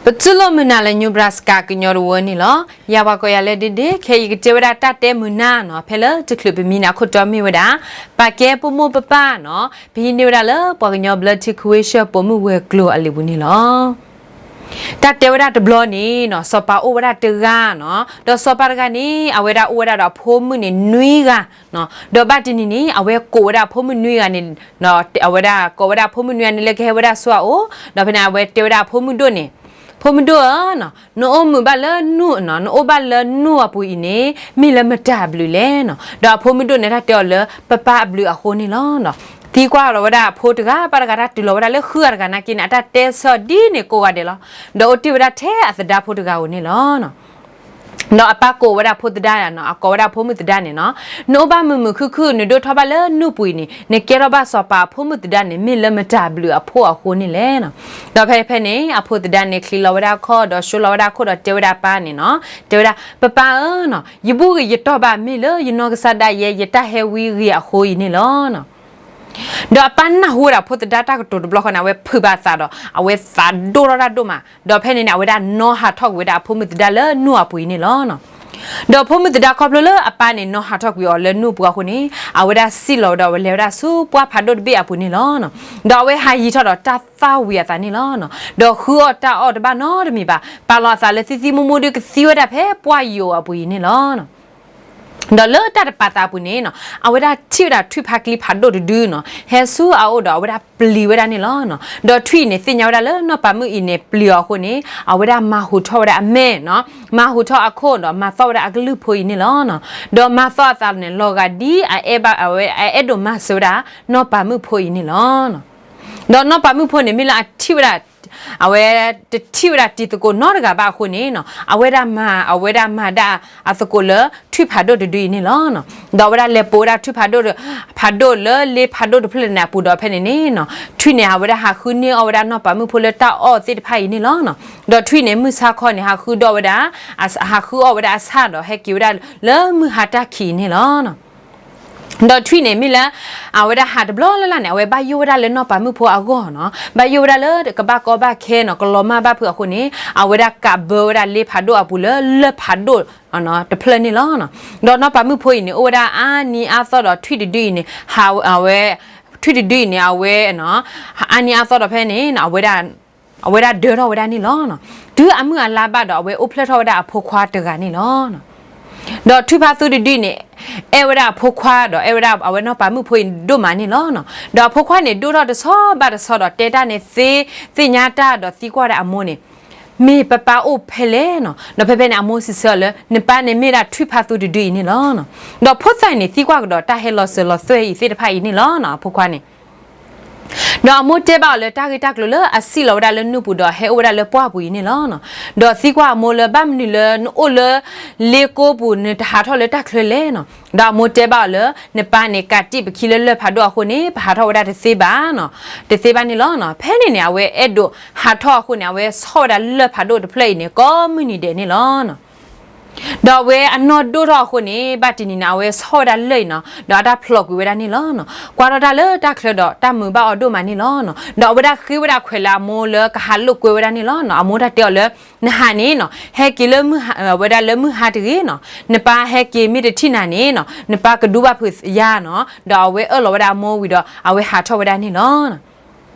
ပတူၢ်လိာ်မုာ်နၤလၢ Nebraska ကညီတဝၢန့ၣ်လီၤ. ယၤပှၤကိးယၤလၢဒ့ဒ့, ခဲအံၤယကတဲဝဲဒၣ်တၢ်တဲမုာ်နၢ်နီၤ, ဖဲလၢတချုးပမံန့ၣ် အခိၣ်တီမ့ၢ်ဝဲဒၣ် ပာ်ကဲပိာ်မိၢ်ပပၢ်နီၤ, ပဟံးန့ၢ်ဝဲဒၣ်လၢပှၤကညီဘျၢထံခဝ့ၡၢၣ်ပိာ်မုၣ်ဝဲၤကျိၤအလံာ်ပူၤန့ၣ်လီၤ. တၢ်တဲဝဲဒၣ်တဘျီန့ၣ်နီၤ, စီၤပၤအိၣ်ဝဲဒၣ်တဂၤနီၤ, ဒီးစီၤပၤတဂၤန့ၣ် အဝဲဒၣ်အိၣ်ဝဲဒၣ်ဒီးအဖိမုၣ်န့ၣ်နွံဂၤ, ဒီးဘၣ်တနံၤန့ၣ် အဝဲကိးဝဲဒၣ်အဖိမုၣ်နွံဂၤန့ၣ်, အဝဲဒၣ်ကိးဝဲဒၣ်အဖိမုၣ်နွံဂၤန့ၣ်လၢကဟဲဝဲဒၣ်ဆူအအိၣ်, ဒီးဖဲန့ၣ် အဝဲတဲဝဲဒၣ်အဖိမုၣ်ဒိၣ်န့ၣ်, ဖိမုၣ်ဒိၣ်ဧၢ, နအိၣ်မုာ်ဘၣ်လၢနူၢ်, နအိၣ်ဘၣ်လၢနူၢ်အပူၤအံၤန့ၣ် မ့ၢ်လၢမတၤအဘျုးလဲၣ်နီၤ. ဒီးအဖိမုၣ်ဒိၣ်န့ၣ် တၢ်တဲအီၤလၢပပၢ်အဘျုးအဃိန့ၣ်လီၤ. သံကွၢ်ဒီးဝဲဒၣ်အဖိတဂၤဘၣ်တဂၤ တၢ်တုၤလီၤဝဲဒၣ်လၢဃုဂၤတဂၤနာ်က့န့ၣ် အတၢ်တဲဆၢအီၤဒ်န့ၣ်ကိးဂၤဒဲးလီၤ. ဒီးအိၣ်တ့ၢ်ဝဲဒၣ်ထဲအသဒါဖိတဂၤဧိၤန့ၣ်လီၤ. ဒီးအပၢ်ကိးဝဲဒၣ်ဖိသဒါ, အကိးဝဲဒၣ်ဖိမုၣ်သဒါန့ၣ်နီၤ, နအိၣ်ဘၣ်မုာ်မုာ်ခုၣ်ခုၣ် နဒိၣ်ထီၣ်ဘၣ်လၢနူၢ်ပူၤအံၤန့ၣ် နကဲထီၣ်ဘၣ်စီၤပၤအဖိမုၣ်သဒါန့ၣ် မ့ၢ်လၢမတၤအဘျုးအဖှိၣ်အဃိန့ၣ်လဲၣ်နီၤ. ဒီးဖဲဖဲန့ၣ် အဖိသဒါန့ၣ် ချံးလီၤဝဲဒၣ်ခီၣ် ဒီးဆှၢလီၤဝဲဒၣ်ခိၣ်ဒီးတဲဝဲဒၣ်အပၢ်န့ၣ်နီၤ, တဲဝဲဒၣ် ပပၢ်ဧၢနီၤ, ယဘူၣ်ဂ့ၤယတီၢ်ဘၣ် မ့ၢ်လၢယနီၢ်ကစၢ်ဒၣ်ယဲ ယတၢ်ဟဲဝံဂ့ၤအဃိအံၤန့ၣ်လီၤ. ဒီးအပၢ်နၢ်ဟူဝဲဒၣ်ဖိသဒါတၢ်ကတိၤတဘျီဃီန့ၣ် အဝဲဖုးဘၣ်အသးဒီး အဝဲသးဒိၣ်ထီၣ်တၢ်ဒိၣ်မး, ဒီးဖဲန့ၣ်န့ၣ် အဝဲဒၣ်နီၢ်ဟးထီၣ်ကွံာ်ဝဲဒၣ်အဖိမုၣ်သဒါလၢနူၢ်အပူၤအံၤန့ၣ်လီၤ. ဒီးဖိမုၣ်သဒါခီဖျိလၢအပၢ်န့ၣ်နီၢ်ဟးထီၣ်ကွံာ်အီၤလၢနူၢ်ပူၤအဃိန့ၣ် အဝဲဒၣ်စံၣ်လီၤဝဲဒီး အဝဲလဲၤဝဲဒၣ်ဆူပှၢ်ဖးဒိၣ်တဘ့ၣ်အပူၤန့ၣ်လီၤ. ဒီးအဝဲဟးယံၤထီၣ်ဒီးတၢ်သၣ်ဝံၤအသးန့ၣ်လီၤ. ဒီးဃုအီၣ်တၢ်အီၣ်တဘၣ်နီတမံၤဘၣ်, ပာ်လီၤအသးလၢသံသံမိၢ်မိၢ်ဒီးကသံဝဲဒၣ်ဖဲပှၢ်ယိာ်အပူၤအံၤန့ၣ်လီၤ. ဒီးလၢတၢ်တပာ်သးအပူၤန့ၣ်နီၤ, အဝဲဒၣ်ထံၣ်ဝဲဒၣ်ထွံၣ်ဖါကျံဖးဒိၣ်တဒုနီၤ, ဟဲဆူအအိၣ်ဒီးအဝဲဒၣ်ပျံၤဝဲဒၣ်န့ၣ်လီၤ. ဒီးထွံၣ်အံၤန့ၣ် သ့ၣ်ညါဝဲဒၣ်လၢနီၢ်ပၤမုၣ်အံၤန့ၣ် ပျံၤအီၤအဃိန့ၣ် အဝဲဒၣ်မၤဟူးထီၣ်ဝဲဒၣ်အမဲာ်နီၤ, မၤဟူးထီၣ်အခိၣ်ဒီး မၤသီၣ်ဝဲဒၣ်အကလုၢ်ဖိအံၤန့ၣ်လီၤ. ဒီးမၤသီၣ်အသးန့ၣ် လီၤဂာ်ဒ်အအဲၣ်ဘၣ် အဝဲအအဲၣ်ဒိးမၤစၢၤဝဲဒၣ် နီၢ်ပၤမုၣ်ဖိအံၤန့ၣ်လီၤ. ဒီးနီၢ်ပၤမုၣ်ဖိန့ၣ် မ့ၢ်လၢအထံၣ်ဝဲဒၣ် အဝဲတထံၣ်ဝဲဒၣ်တံၤသကိးနီတဂၤဘၣ်အဃိန့ၣ်နီၤ, အဝဲဒၣ်မၤ အဝဲဒၣ်မၤဒၣ်အသကိးလၢထွံၣ်ဖးဒိၣ်တဒုအံၤန့ၣ်လီၤ. ဒီးအဝဲဒၣ်လဲၤပိာ်ဝဲဒၣ်ထွံၣ်ဖးဒိၣ် ဖးဒိၣ်လၢလ့ဖးဒိၣ်တဖျၢၣ်န့ၣ်အပူၤဒီး ဖဲန့ၣ်န့ၣ်နီၤ, ထွံၣ်န့ၣ် အဝဲဒၣ်ဟးဃုန့ၢ်အီၣ်ဝဲဒၣ်နီၢ်ပၤမုၣ်ဖိလၢတၢ်အီၣ်သ့ၣ်တဖၣ်အံၤန့ၣ်လီၤ. ဒီးထွံၣ်န့ၣ် မုၢ်ဆါခီန့ၣ် ဟးဃုဒီးဝဲဒၣ် ဟးဃုအီၣ်ဝဲဒၣ်အဆၣ်ဒီး ဟဲက့ၤဝဲဒၣ်လၢမုၢ်ဟါတၢ်ခံးအံၤန့ၣ်လီၤ. ဒီးထွံၣ်န့ၣ်မ့ၢ်လၢ အဝဲဒၣ်ဟးတဘျီလၢ်လၢ်န့ၣ် အဝဲဘၣ်ယိၣ်ဝဲဒၣ်လၢနီၢ်ပၤမုၣ်ဖိအဂီၢ်နီၤ, ဘၣ်ယိၣ်ဝဲဒၣ်လၢကဘၣ်ကီဘၣ်ခဲနီၤ, ကလီၤမၢ်ဘၣ်ဖုးအဃိန့ၣ် အဝဲဒၣ်ကးဘၢဝဲဒၣ်လ့ဖးဒိၣ်အပူၤလၢလၢၢ်ဖးဒိၣ်တဖျၢၣ်န့ၣ်လီၤ. ဒီးနီၢ်ပၤမုၣ်ဖိအံၤန့ၣ် အိၣ်ဝဲဒၣ်အါနံၤအါသီဒီးထွံၣ်တဒုအံၤန့ၣ် အဝဲ ထွံၣ်တဒုအံၤန့ၣ် အဝဲ အါနံၤအါသီဒီးဖဲန့ၣ် အဝဲဒၣ် အဝဲဒၣ်ဒၢထီၣ်ဝဲဒၣ်န့ၣ်လီၤ. တုၤအမုၢ်အလါဘၣ်ဒီး အဝဲအိၣ်ဖျဲၣ်ထီၣ်ဝဲဒၣ်အဖိခွါတဂၤန့ၣ်လီၤ. ဒီးထွံၣ်ဖးသူတဒုန့ၣ် အဲၣ်ဝဲဒၣ်အဖိခွါဒီး အဲၣ်ဝဲဒၣ်အဝဲနီၢ်ပၤမုၣ်ဖိအံၤဒိၣ်မးန့ၣ်လီၤ. ဒီးအဖိခွါန့ၣ် ဒိၣ်ထီၣ်တဆီဘၣ်တဆီဒီး တဲတၢ်န့ၣ်သ့ သ့ၣ်ညါတၢ်ဒီးသံကွၢ်ဝဲဒၣ်အမိၢ်န့ၣ်, မ့ၢ်ပပၢ်အိၣ်ဖဲလဲၣ်နီၤ. ဒီးဖဲဖဲန့ၣ် အမိၢ်စံးဆၢအီၤလၢ နပၢ်န့ၣ်မ့ၢ်ဒၣ်ထွံၣ်ဖးသူတဒုအံၤန့ၣ်လီၤ. ဒီးဖိသၣ်အံၤန့ၣ် သံကွၢ်ကဒီးတၢ်ဟဲလီၤစၢၤလီၤသွဲၣ်အံၤသ့ၣ်တဖၣ်အံၤန့ၣ်လီၤ. အဖိခွါန့ၣ် ဒီးအမိၢ်တဲဘၣ်အီၤလၢတၢ်ဂ့ၢ်တၢ်ကျိၤလၢအစံၣ်လီၤဝဲဒၣ်လၢနူၢ်ပူၤဒီးဟဲအိၣ်ဝဲဒၣ်လၢပှၢ်ပူၤအံၤန့ၣ်လီၤ. ဒီးသံကွၢ်အမိၢ်လၢ ဘၣ်မနုၤလၢနအိၣ်လၢလ့ကိပူၤ နတဟးထီၣ်လၢတၢ်ချၢလဲၣ်နီၤ. ဒီးအမိၢ်တဲဘၣ်အီၤလၢ နပၢ်န့ၣ် ကးတံၢ်ပခံလၢလၢၢ်ဖးဒိၣ်အဃိန့ၣ် ပဟးထီၣ်ဝဲဒၣ်တသ့ဘၣ်နီၤ, တသ့ဘၣ်န့ၣ်လီၤ. ဖဲန့ၣ်န့ၣ် အဝဲအဲၣ်ဒိးဟးထီၣ်အဃိန့ၣ် အဝဲဆီၣ်ဝဲဒၣ်လၢၢ်ဖးဒိၣ်တဖျၢၣ်အံၤန့ၣ် ကိးမုၢ်နံၤဒဲးန့ၣ်လီၤ. ဒီးအဝဲအနီၢ်ဒိၣ်ထီၣ်အဃိန့ၣ် ဘၣ်တနံၤန့ၣ် အဝဲဆီၣ်ဝဲဒၣ်လၢၢ်အံၤနီၤ, ဒီးအတၢ်ဖျိးကွံာ်ဝဲဒၣ်န့ၣ်လီၤ. ကွၢ်ထီၣ်တၢ်လၢတၢ်ချၢဒီး တၢ်မုာ်ဘၣ်အီၤဒိၣ်မးန့ၣ်လီၤ. ဒီးအဝဲဒၣ်ဃ့ဝဲဒၣ်ခွဲးလၢအမိၢ်လၢကဟးလိာ်ကွဲဝဲဒၣ်န့ၣ်လီၤ. အမိၢ်တၢ်တဲအီၤလၢ နဟးန့ၣ်နီၤ, ဟဲက့ၤလၢမုၢ်ဟါ ဝဲဒၣ်လၢမုၢ်ဟါတဂ့ၤနီၤ, နပၢ်ဟဲက့ၤမ့ၢ်တထံၣ်နၤန့ၣ်နီၤ, နပၢ်ကဒူဘၣ်ဖုးယၤနီၤ. ဒီးအဝဲအၢၣ်လီၤဝဲဒၣ်အမိၢ်ဝံၤဒီး အဝဲဟးထီၣ်ဝဲဒၣ်န့ၣ်လီၤ.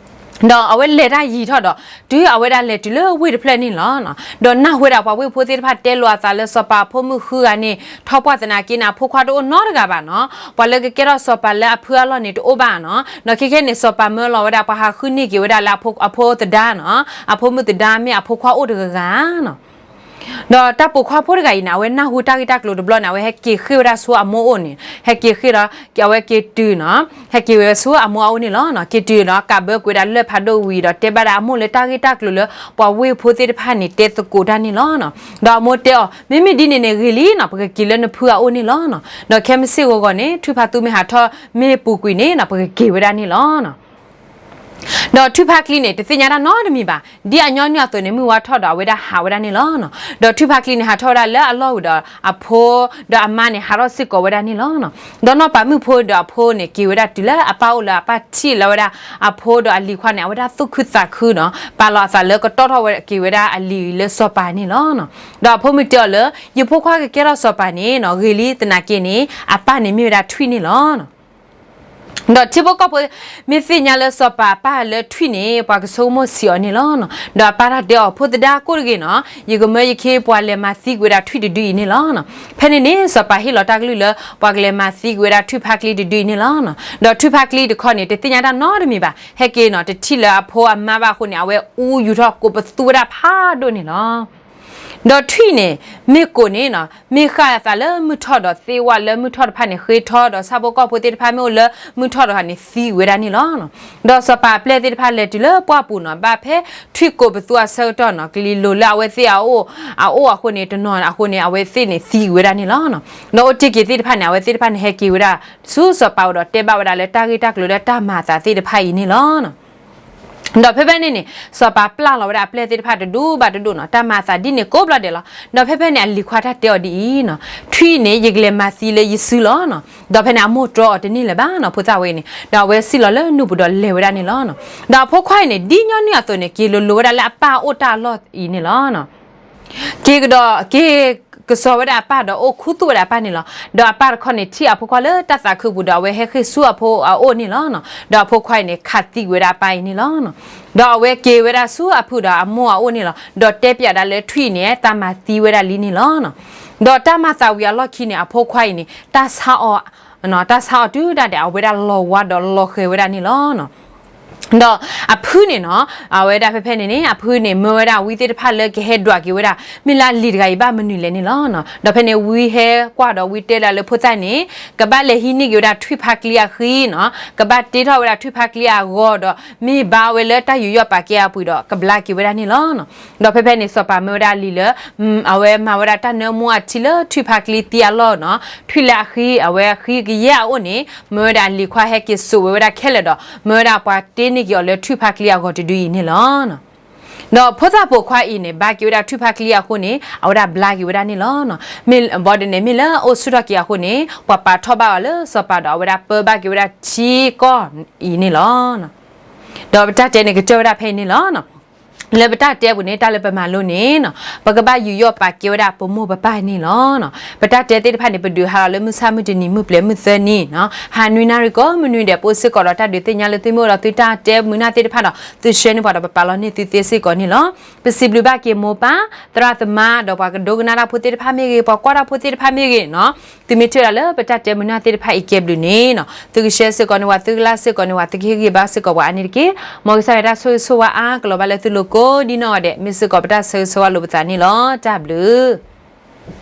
ဒီးအဝဲလဲၤတၢ်ယံာ်ထီၣ်ဒီး တုၤအဝဲဒၣ်လဲၤတုၤလၢဝ့ၢ်တဖျၢၣ်န့ၣ်လီၤ. ဒီးနၢ်ဟူဝဲဒၣ်ပှၤဝ့ၢ်ဖိသ့ၣ်တဖၣ်တဲလိာ်အသးလၢစီၤပၤအဖိမုၣ်ဃုဂၤန့ၣ် ထီၣ်ပှၢ်သနာ်က့န့ၣ် အဖိခွါတအိၣ်နီတဂၤဘၣ်နီၤ, ပှၤလၢကကဲထီၣ်စီၤပၤလၢအဖုအလီၢ်န့ၣ်တအိၣ်ဘၣ်နီၤ. ဒီးခဲခဲန့ၣ် စီၤပၤမၢလီၤဝဲဒၣ် ပှၤဟးဃုန့ၢ်က့ၤဝဲဒၣ်လၢအဖိသဒါနီၤ, အဖိမုၣ်သဒါမ့ၢ်အဖိခွါအိၣ်တဂၤဂၤနီၤ. ဒီးတၢ်ပိာ်ခွါဖိတဂၤအံၤန့ၣ် အဝဲနၢ်ဟူတၢ်ဂ့ၢ်တၢ်ကျိၤတဘျီန့ၣ် အဝဲဟဲက့ၤဃ့ၢ်ဝဲဒၣ်ဆူအမိၢ်အိၣ်န့ၣ်, ဟဲက့ၤဃ့ၢ်ဒီး အဝဲက့ၤတုၤနီၤ, ဟဲက့ၤဝဲဆူအမိၢ်အအိၣ်န့ၣ်လီၤ. က့ၤတုၤဒီး ကးဘၢကွံာ်ဝဲဒၣ်လၢၢ်ဖးဒိၣ်ဝံၤဒီး တဲဘၣ်ဒၣ်အမိၢ်လၢတၢ်ဂ့ၢ်တၢ်ကျိၤလၢ ပှၤဝ့ၢ်ဖိသ့ၣ်တဖၣ်န့ၣ် တဲသကိးတၢ်န့ၣ်လီၤ. ဒီးအမိၢ်တဲအီၤ မ့မ့ၢ်ဒ်န့ၣ်န့ၣ်ဂ့ၤလံနီၤ, ပကက့ၤလၢနဖုအအိၣ်န့ၣ်လီၤ. ဒီးခဲမုၢ်ဆ့ၣ်ဂီၤဂီၤန့ၣ် ထွံၣ်ဖးသူမ့ၢ်ဟးထီၣ်မ့ၢ်ပူၤကွံာ်န့ၣ်နီၤ ပကက့ၤဝဲဒၣ်န့ၣ်လီၤ. ဒီးထွံၣ်ဖါကျံန့ၣ် တသ့ၣ်ညါတၢ်နီတမံၤဘၣ်. ဒ်အညီနုၢ်အသိးန့ၣ် မုၢ်ဝါထီၣ်ဒီးအဝဲဒၣ်ဟးဝဲဒၣ်န့ၣ်လီၤ. ဒီးထွံၣ်ဖါကျံန့ၣ် ဟးထီၣ်ဝဲဒၣ်လၢအလီၢ်ဝံၤဒီး အဖိဒီးအမါန့ၣ် ဟးထီၣ်စ့ၢ်ကီးဝဲဒၣ်န့ၣ်လီၤ. ဒီးနီၢ်ပၤမုၣ်ဖိဒီးအဖိန့ၣ် က့ၤဝဲဒၣ်တုၤလၢအပၢ်အိၣ်လၢအပၢ်ထံၣ်လီၤဝဲဒၣ်အဖိဒီးအလံၤခွါန့ၣ် အဝဲဒၣ်သူၣ်ခုသးခုနီၤ ပာ်လီၤအသးလၢကတီၢ်ထီၣ်ဝဲက့ၤဝဲဒၣ်အလံၤလၢစီၤပၤန့ၣ်လီၤ. ဒီးအဖိမုၣ်တဲအီၤလၢ ယဖိခွါကကဲထီၣ်စီၤပၤန့ၣ်နီၤ ဂ့ၤလံသနာ်က့န့ၣ် အပၢ်န့ၣ်မ့ၢ်ဝဲဒၣ်ထွံၣ်န့ၣ်လီၤ. ဒီးထံဖိကီၢ်ဖိ မ့ၢ်သ့ၣ်ညါလၢစီၤပၤအပၢ်လၢထွံၣ်န့ၣ် ပှၤကဆိကမိၣ်ဆံးအီၤန့ၣ်လီၤ. ဒီးအပၢ်တၢ်တဲအီၤ ဖိသဒါကိၣ်တဂ့ၤနီၤ ယကမၢယခ့ပှၤလဲၤမၤသံကွံာ်ဝဲဒၣ်ထွံၣ်တဒုအံၤန့ၣ်လီၤ. ဖဲန့ၣ်န့ၣ် စီၤပၤဟ့ၣ်လီၤတၢ်ကလုၢ်လၢ ပှၤကလဲၤမၤသံကွံာ်ဝဲဒၣ်ထွံၣ်ဖါကျံတဒုအံၤန့ၣ်လီၤ. ဒီးထွံၣ်ဖါကျံတခီန့ၣ် တသ့ၣ်ညါတၢ်နီတမံၤဘၣ် ဟဲက့ၤနီၤ တထံၣ်လၢအဖိအမါဘၣ်အဃိန့ၣ် အဝဲအူယူၤထီၣ်ကိးပသူဝဲဒၣ်ဖးဒိၣ်န့ၣ်လီၤ. ဒီးထွံၣ်န့ၣ် မ့ၢ်ကိးန့ၣ်နီၤ မ့ၢ်ဃၣ်အသးလၢမုၢ်ထီၣ်ဒီးသ့ၣ်ဝဲလၢမုၢ်ထီၣ်တဖၣ်န့ၣ် ဃ့ထီဒီးဆၣ်ဖိကီၢ်ဖိသ့ၣ်တဖၣ်မ့ၢ်အိၣ်လၢမုၢ်ထီၣ်တဖၣ်န့ၣ် သံဝဲဒၣ်န့ၣ်လီၤ. ဒီးစီၤပၤအပျဲၢ်သ့ၣ်တဖၣ်လဲၤတုၤလၢပှၢ်ပူၤနီၤ ဘၣ်ဖဲထွံၣ်ကိးပသူအဆၢကတီၢ်နီၤ ကလံၤလိၤလၢအဝဲသ့ၣ်အအိၣ် အအိၣ်အဃိန့ၣ် တနီၤအဃိန့ၣ် အဝဲသ့ၣ်န့ၣ်သံဝဲဒၣ်န့ၣ်လီၤ. ဒီးအိၣ်တ့ၢ်က့ၤသ့ၣ်တဖၣ်န့ၣ် အဝဲသ့ၣ်တဖၣ်န့ၣ် ဟဲက့ၤဝဲဒၣ်ဆူစီၤပၤအိၣ်ဒီးတဲဘၣ်ဝဲဒၣ်လၢတၢ်ဂ့ၢ်တၢ်ကျိၤလၢတၢ်မၤအသးသ့ၣ်တဖၣ်အံၤန့ၣ်လီၤ. ဒီးဖဲဖဲန့ၣ်န့ၣ် စီၤပၤပျၢ်လီၤဝဲဒၣ်အပျဲၢ်သ့ၣ်တဖၣ်တဒူၣ်ဘၣ်တဒူၣ်နီၤ တၢ်မၤအသးဒ်န့ၣ်ကိးဘျီဒဲးလီၤ. ဒီးဖဲဖဲန့ၣ် အလံၤခွါတၢ်တဲအီၤဒ်အံၤနီၤ ထွံၣ်အံၤန့ၣ် ယကလဲၤမၤသံလၢယစုလီၤ. ဒီးဖဲန့ၣ် အမိၢ်တြီအီၤတန့ၢ်လၢၤဘၣ်နီၤ ဖိသၣ်ဝဲအံၤန့ၣ် ဒီးအဝဲစံၣ်လီၤလၢနူၢ်ပူၤဒီးလဲၤဝဲဒၣ်န့ၣ်လီၤ. ဒီးအဖိခွါအံၤန့ၣ် ဒ်ညီနုၢ်အသိးန့ၣ် က့ၤလိၤလိၤဝဲဒၣ်လၢအပၢ်အအိၣ်တၢ်အလီၢ်အံၤန့ၣ်လီၤ. က့ၤကဒီး က့ၤကစီၤဝဲဒၣ်အပၢ်ဒီးအိၣ်ခူသူၣ်ဝဲဒၣ်အပၢ်န့ၣ်လီၤ. ဒီးအပၢ်တခီန့ၣ် ထံၣ်အဖိခွါလၢတၢ်သးခုပူၤဒီးအဝဲဟဲဃ့ၢ်ဆူအဖိအအိၣ်န့ၣ်လီၤ. ဒီးအဖိခွါအံၤန့ၣ် ခးသံဝဲဒၣ်အပၢ်အံၤန့ၣ်လီၤ. ဒီးအဝဲက့ၤဝဲဒၣ်ဆူအဖုဒီးအမိၢ်အအိၣ်န့ၣ်လီၤ. ဒီးတဲပျးဒၣ်လၢထွံၣ်အံၤန့ၣ် တၢ်မၤသံဝဲဒၣ်လံန့ၣ်လီၤ. ဒီးတၢ်မၤသးဝံၤအလီၢ်ခံန့ၣ် အဖိခွါအံၤန့ၣ် တၢ်ဆါအီၤ တၢ်ဆါအီၤတုၤဒၣ်ဒဲး အဝဲဒၣ်လီၤဝါဒီးလီၤဃဲၤဝဲဒၣ်န့ၣ်လီၤ. ဒီးအဖုန့ၣ်နီၤ အဝဲဒၣ်ဖဲဖဲန့ၣ်န့ၣ် အဖုန့ၣ် မၢဝဲဒၣ်ဝံသ့ၣ်တဖၣ်လၢကဟဲဒွးက့ၤဝဲဒၣ် မ့ၢ်လၢအလံၤတဂၤအံၤဘၣ်မနုၤလဲၣ်န့ၣ်လီၤ. ဒီးဖဲန့ၣ်ဝံဟဲကွၢ်ဒီးဝံတဲဒၣ်လၢဖိသၣ်န့ၣ် ကဘၣ်လဲၤဟံးန့ၢ်က့ၤဝဲဒၣ်ထွံၣ်ဖါကျံအဃံနီၤ ကဘၣ်တ့ထီၣ်ဝဲဒၣ်ထွံၣ်ဖါကျံအဂီၤဒီး မ့ၢ်ဘါဝဲလၢတၢ်ယူးယီၣ်ပာ်ကဲအပှ့ၤဒီး ကဘျါက့ၤဝဲဒၣ်န့ၣ်လီၤ. ဒီးဖဲဖဲန့ၣ် စီၤပၤမၢဝဲဒၣ်အလံၤလၢ အဝဲမၤဝဲဒၣ်တၢ်နၢမူအထံလၢထွံၣ်ဖါကျံသံအလီၢ်နီၤ ထွံၣ်လၢအဃံ အဝဲအဃံကယဲၢ်အအိၣ်န့ၣ် မၢဝဲဒၣ်အလံၤခွါဟဲက့ၤစိာ်ဝဲဝဲဒၣ်ခဲလၢာ်ဒီး မၢဝဲဒၣ်ပှၤတ့န့ၢ်က့ၤအီၤလၢထွံၣ်ဖါကျံအဂီၤတဒုအံၤန့ၣ်လီၤ. ဒီးဖိသၣ်ပိာ်ခွါအံၤန့ၣ် ဘါက့ၤဝဲဒၣ်ထွံၣ်ဖါကျံအဃိန့ၣ် အဝဲဒၣ်ဘျါက့ၤဝဲဒၣ်န့ၣ်လီၤ. မ့ၢ်ဘီဒ်န့ၣ် မ့ၢ်လၢအအိၣ်ဆူၣ်ထီၣ်က့ၤအဃိန့ၣ် ပှၤပာ်ထီၣ်ဘၣ်အီၤလၢစီၤပၤဒီး အဝဲဒၣ်ပၢဘၣ်က့ၤဝဲဒၣ်ထံကီၢ်အံၤန့ၣ်လီၤ. ဒီးပတၢ်တဲန့ၣ် ကတၢၢ်ဝဲဒၣ်ဖဲအံၤန့ၣ်လီၤ. လၢပတၢ်တဲအပူၤန့ၣ် တၢ်လၢပမၤလိန့ၣ် ပကဘၣ်ယူးယီၣ်ပာ်ကဲဝဲဒၣ်ပမိၢ်ပပၢ်န့ၣ်လီၤ. ပတၢ်တဲသ့ၣ်တဖၣ်န့ၣ် ပဒုးဟးလီၤလၢမုၢ်ဆၣ်မုၢ်တနံၤ မုၢ်ပျဲၤမုၢ်သၢနံၤနီၤ ဟါနွံနၣ်ရံၣ်ကိးမုၢ်နွံဒဲး ပအိၣ်စ့ၢ်ကီးဒီးတၢ်ဒုးသ့ၣ်ညါလၢ သုမ့ၢ်အိၣ်ဒီးသုတၢ်တဲမုာ်နၢ်သ့ၣ်တဖၣ်ဒီး သု share န့ၢ်ပှၤဒီး ပပာ်လီၤန့ၢ်သုသ့စ့ၢ်ကီးန့ၣ်လီၤ. ပစံးဘျုးဘၣ်က့ၤမိၢ်ပၢ် သရၣ်သမါ ဒီးပှၤကဒိကနၣ်တၢ်ဖိသ့ၣ်တဖၣ်မ့ၢ်ဂ့ၤ ပှၤကွၢ်တၢ်ဖိသ့ၣ်တဖၣ်မ့ၢ်ဂ့ၤနီၤ သုမ့ၢ်ထံၣ်ဝဲဒၣ်လၢပတၢ်တဲမုာ်နၢ်သ့ၣ်တဖၣ်အံၤကဲဘျုးန့ၣ်နီၤ သုက share စ့ၢ်ကီးန့ၢ်ပှၤ သုက like စ့ၢ်ကီးန့ၢ်ပှၤ သုကဟ့ၣ်ဂံၢ်ဘါစ့ၢ်ကီးပှၤအါန့ၣ်တက့ၢ်. မ်ကစၢ်ယွၤတၢ်ဆိၣ်ဂ့ၤဆိၣ်ဝါအါကလီၤဘၣ်လၢသုလိၤကိးဒ်နီၢ်ဂၤဒဲး မ့ၢ်စ့ၢ်ကီးပတၢ်ဆၢဂ့ၤဆၢဝါလိာ်ပသးန့ၣ်လီၤ. တၢ်ဘျုး